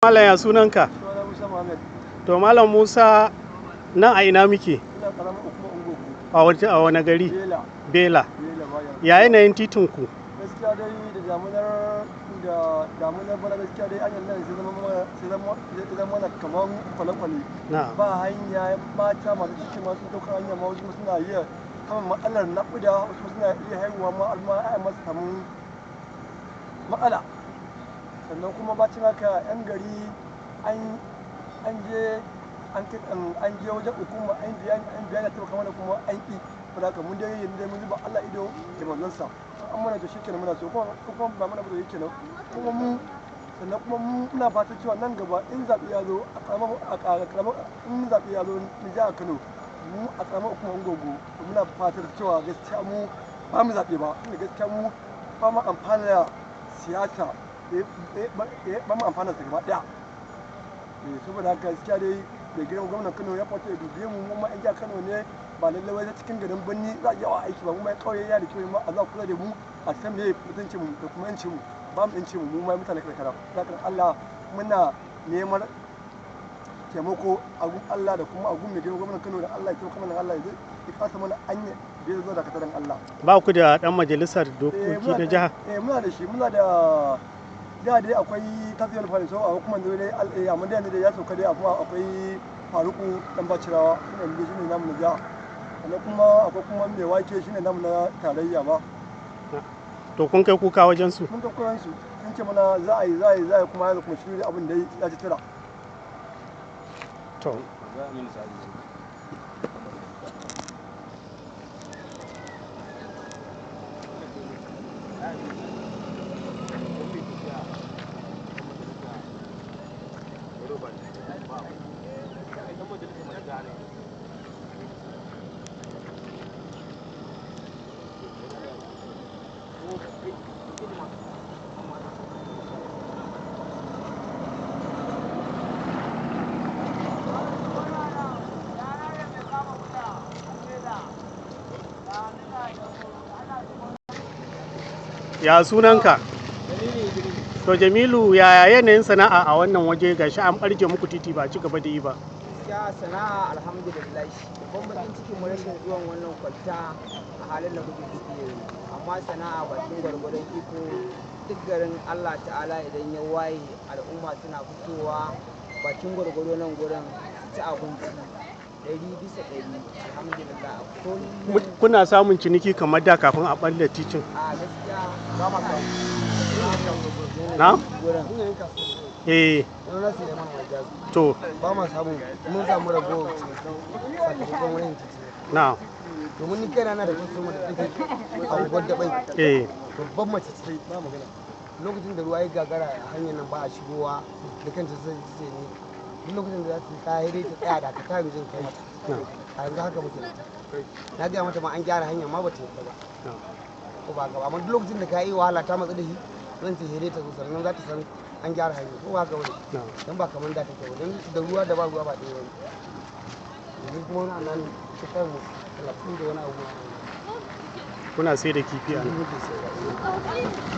Malam, ya sunanka? Sunana Musa Muhammad. To, Malam Musa, nan a ina muke? Ina karamar hukumar Ungogo. A wace, a wani gari? Bela. Bela. Bela baya. Ya yanayin titin ku? Gaskiya dai da damunar bana, gaskiya dai hanyar nan sai zama mana kaman kwale-kwale. Ba hanya, mata masu ciki masu ɗaukar hanya ma, wasu suna iya samun matsalar naƙuda, wasu suna iya haihuwa ma har ma ai masu samu matsala. Sannan kuma bacin haka, 'yan gari an je wajen hukuma an bayani taimaka mana, kuma an ƙi. Saboda haka mun dai yanzu dai mun zuba Allah ido da manzonsa. An mana to shikenan, muna so, kuma ba mana ba to shikenan. Kuma mu sannan kuma mu muna fatan cewa nan gaba in zaɓe ya zo a karamar in zaɓe ya zo na jihar Kano, mu a karamar hukumar Ungogo muna fatar cewa gaskiya mu ba mu zaɓe ba, tunda gaskiya mu ba mu amfana da siyasa, ba mu amfana da gaba ɗaya. Saboda haka gaskiya dai da girman gwamnan Kano ya fata ya dube mu, mu ma 'yan jihar Kano ne, ba lallai wai ta cikin garin birni za a iya wa aiki ba, mu ma ƙauye yana da kyau ma a za kula da mu, a san meye mutuncin mu da kuma 'yancin mu, ba mu 'yancin mu, mu ma mutane karkara. Haka Allah muna neman taimako a gun Allah da kuma a gun mai girman gwamnan Kano da Allah ya taimaka mana, Allah ya kasa mana anya da ya zo da katarin Allah. Ba ku da dan majalisar dokoki na jiha? Eh, muna da shi, muna da. Da dai akwai tafiyar fari so a hukumar dai, amma dai yanzu dai ya sauka dai, amma akwai Faruku Dan Bacirawa, shine yanzu shine namu na jiha. Sannan kuma akwai kuma mai wake, shine namu na tarayya ba. To, kun kai kuka wajen su? Mun kai kukan su, sun ce mana za a yi, za a yi, za a yi, kuma yanzu kuma shiru, abin da ya ci tura. To. Ya sunanka? To, Jamilu, yaya yanayin sana'a a wannan waje? Gashi an barke muku titi, ba ci gaba da yi ba. Gaskiya sana'a alhamdulillah. Babban bakin cikin mu rashin zuwan wannan kwalta a halin da muke ciki yanzu, amma sana'a bakin gwargwadon iko, duk garin Allah ta'ala idan ya waye, al'umma suna fitowa bakin gwargwado nan gurin su ci abinci 100%, alhamdulillah, a kullum. Kuna samun ciniki kamar da kafin a ɓalle titin? A gaskiya ba ma samu. Na? Gurin. Eh. To. Ba ma samu, mun samu ragowar sakamakon wani titi. Domin ni kaina na da customer da take a unguwar Dabai. Babban mace ce, ba magana. Lokacin da ruwa ya gagara a hanyar nan, ba a shigowa, da kanta sai ta ce ni duk lokacin da za su yi kaya dai ta tsaya da ka ta mijin kai mata. A yanzu haka muke da ita. Na gaya mata ma an gyara hanyar ma bata yadda ba. Ko ba gaba, amma duk lokacin da ka yi wahala ta matsa da shi, zan ce dai ta zo, sannan za ta san an gyara hanyar, ko ba haka bane? Dan ba kamar da take ba, dan da ruwa da ba ruwa ba ɗaya bane. Yanzu kuma wani nan shekarar mu 30 da wani abu ma. Kuna sai da kifi a nan? Muke sayarwa.